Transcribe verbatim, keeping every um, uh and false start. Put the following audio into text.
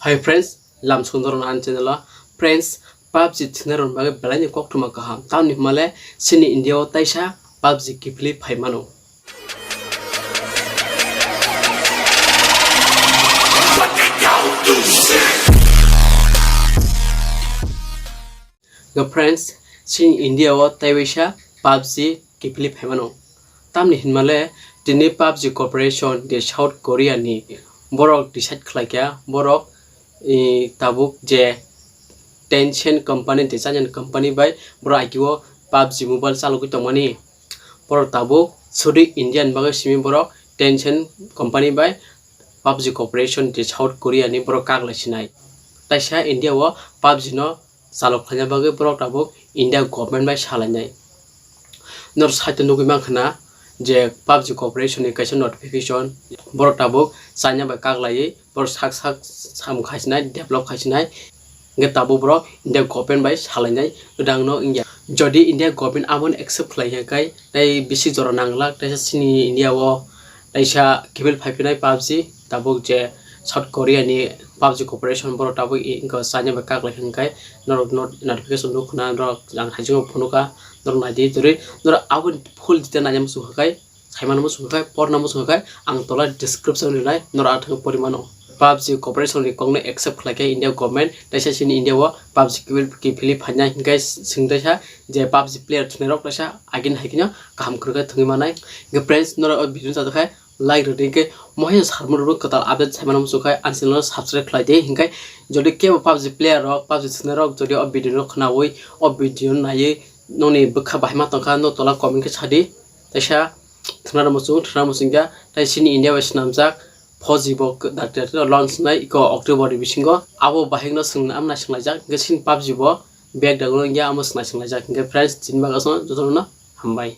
Hi friends, lam sundor na channel o. Friends, PUBG thwngnairok bagwi belai ni koktwma kaham. Tamni hwnmale chini India o taisa PUBG kiphilwi phai mano. Ga friends, chini India o taiwaisa PUBG kiphilwi phai mano. Tamni hinmale tini PUBG Corporation de South Korea ni borok decide khlai kha, borok, eh, tabuk je Tencent company de Chinese company bai borok agio PUBG mobile chalogwi tongmani. Borok tabuk sudi India ni bagwi simi borok Tencent company bai PUBG Corporation de South Korea ni borok kak lai sinai. Taisa India o PUBG no chalok khlaina bagwi borok tabuk India government bai salainai. Norok site o nugwi mankha na je PUBG Corporation ni kaisa notification, borok tabuk China bai kak laiwi borok sak sak samung khai sinai, develop khai sinai. Hingke tabuk borok India government bai salainai, rang no wngya. Jodi India government abono accept khlai ya khe, tei bisi jora nang glak, tei chini India o kaisa kiphil phai phinai PUBG, tabuk je South Korea ni PUBG Corporation borok tabuk i-, wngkha China bai kak lai kha, hingke norok no-, notification nukho na, norok ang hai jwngo phunukha, norok nai di, jodi norok abo full detail naina muchung kha khe, saimano muchung kha khe, porna muchung kha khe, ang tola description rinai, norok ang thangwi pori mano. PUBG Corporation ni kokno accept khlai khe India government, tei se chini India o PUBG kiphil, kiphilwi phainai, hingke swng tei sa je PUBG player thwngnairok tei sa agini hai kheno kaham kwrwkhe thwngwi manai. Hingke friends, norok o video no chajakhe like rwdi, hingke mohai salmung rok kwtal update saimano muchung khe ang channel no subscribe khlai di, hingke jodi kebo PUBG player rok, PUBG thwngnairok jodi o video no khwnawi, o video no naiwi nokni bwkha bahai ma tongkha, no tola comment khe sadi, tei sa thwngna muchung, thwngna muchung khe, tei chini India bai swnamjak four G bo dakti dakti launch nai iko October ni bisingo, abo bahai no swng, amna swnglaijak, hingke chini PUBG bo back down wngya, amo swngna swnglaijak, hingke friends, chini bagwi aswk jotono hambai.